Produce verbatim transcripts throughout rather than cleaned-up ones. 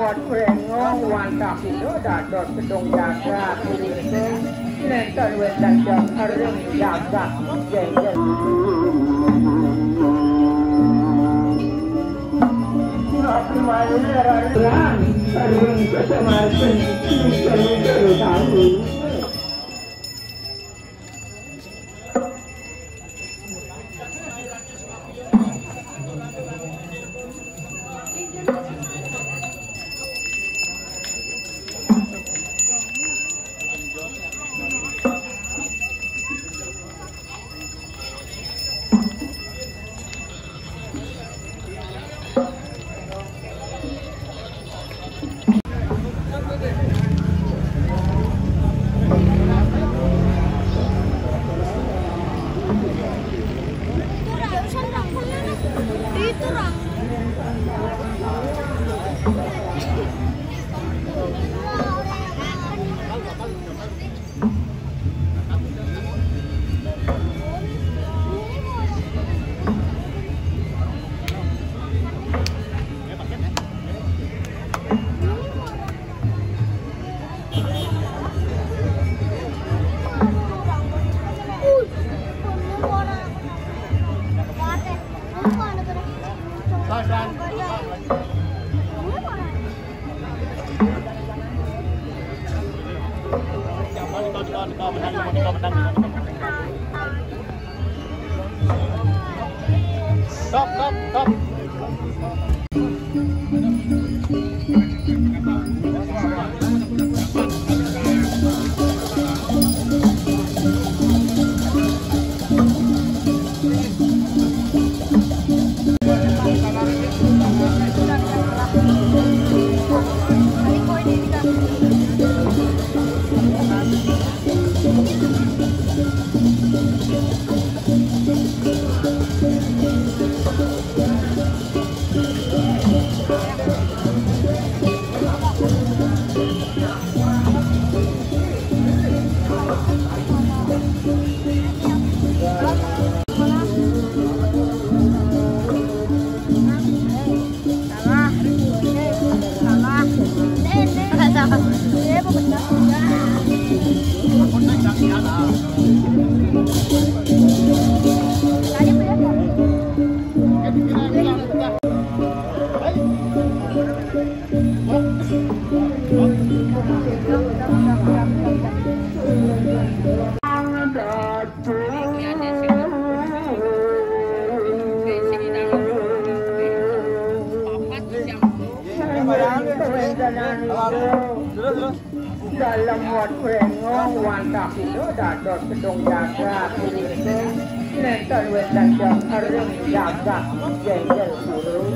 Rengong wantah sida dados gedung jagat, nenten wénten jam ring jagat, jengkel. Ring kesemarken, lucu-lucu tahu. Stop, stop, stop. Dalem wet prengong wantah sida dados gedung jagat, nenten wénten jam ring jagat, jengkel pura.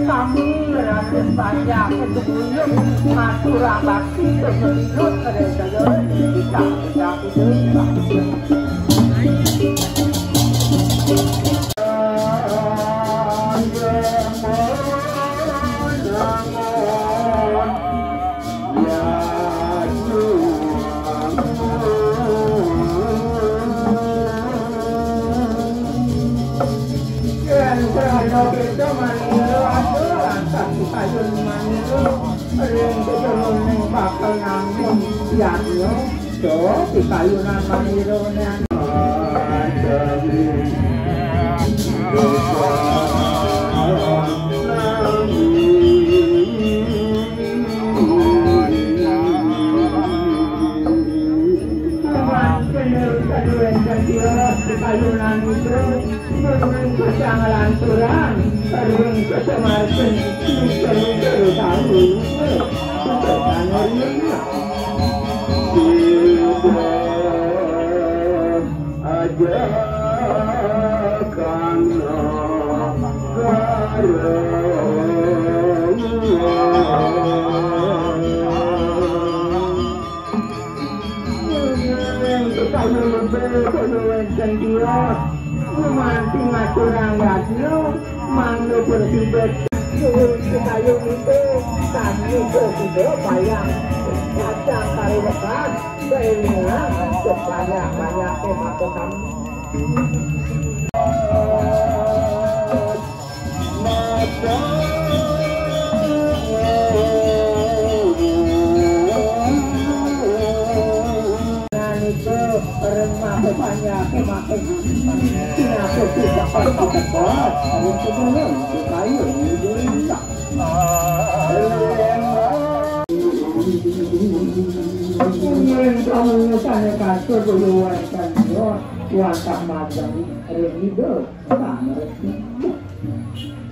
Sami raris panjang itu buyung, matur bakti, penyedot, ada jalan, kita, kita, kita. Yén prana kita manira, atur lantas kayun manira, ring jeroning bakal nanggung yadnya, do pikayunan manira nang. Kayunan itu, lanturan, ring kesemarken, lucu-lucu tahu. Untuk Kaya lupa, kaya wénten tiyos, gumanti ngaturang yadnya, mangda prasida. Nuwun sedaya niki, sami prasida bayang. Kacang kari wekas, kélingan, sebanyak-banyaké maka sami. Yen kamu sane kasur kaya warisan Dios, wantah madeng ring Ida.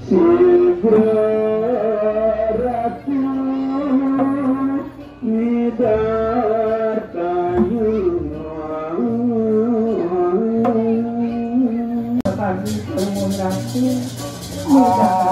Sigra ratu midartayu. Kami pun ratu midartayu.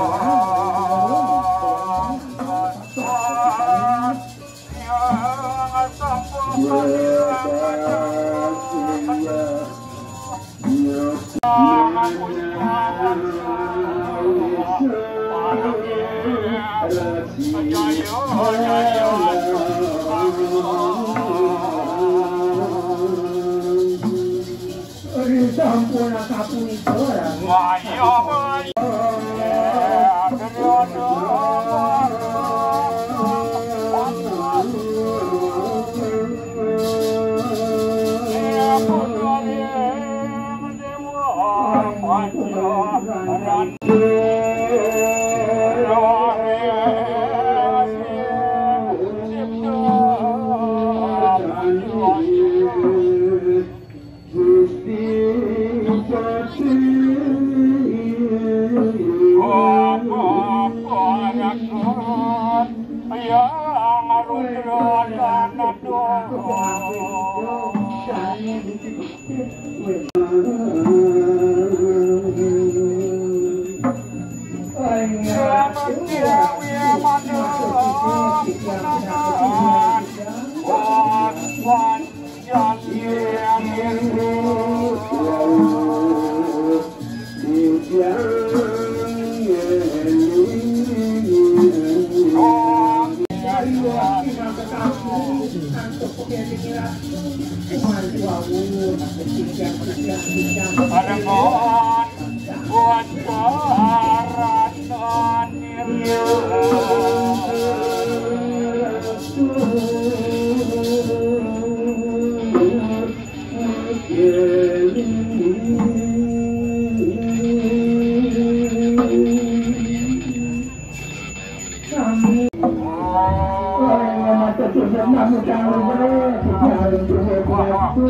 Sampun kapunika, Raden. Sami. Ora mata sujud namu kang luwih, sujud harum tuwuh kuatku.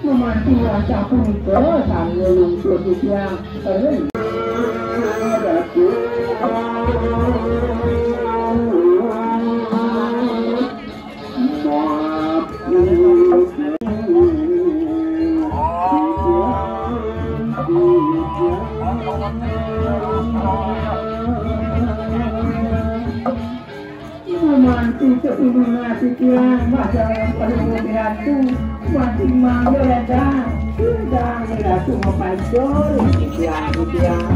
Lumanti wacah punika, sami lungsuh titiang. Ring. Gumanti tetulungan titiang, masalah paling ratu, mati mangga ledang, ledang ratu mapancur, titiang, titiang.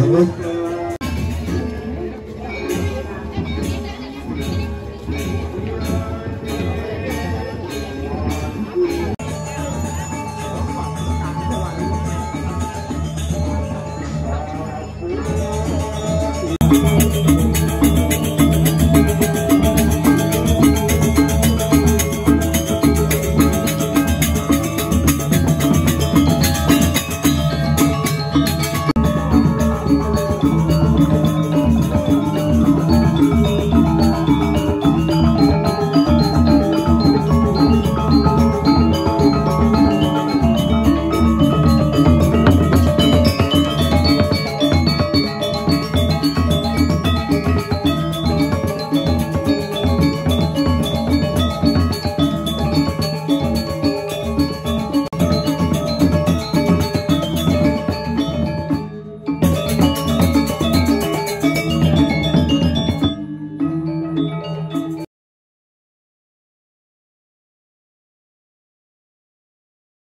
Amen.